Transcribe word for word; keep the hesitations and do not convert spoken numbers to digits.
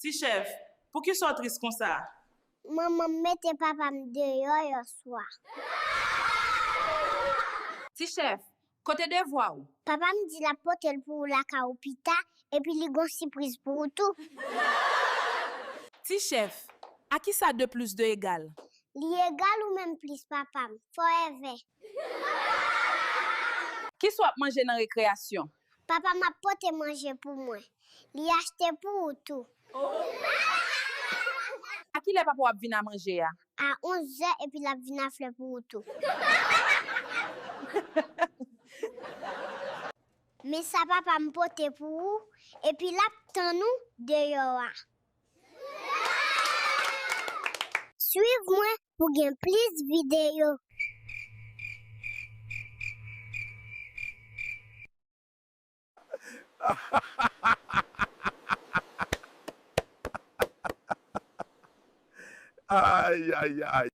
Ti Chèf, poukisa w tris konsa? Manman m mete papa m deyò yèswa. Ti Chèf, kote devwa w? Papa m di l ap pote l pou ou lakay ou pita, epi li gon sipriz pou ou tou. Ti Chèf, a kisa de plis de egal? Li egal ou menm plis papa m, forever. Kisa w ap manje nan rekreyasyon? Papa m ap pote manje pou mwen. Li achte pou ou tou. A kilè papa w ap vin a manje a? A onz zè, epi l ap vin a flè pou ou tou. Men sa papa m pote pou ou, epi l ap tann ou deyò a. Swiv mwen pou gen plis videyo. Ay, ay, ay.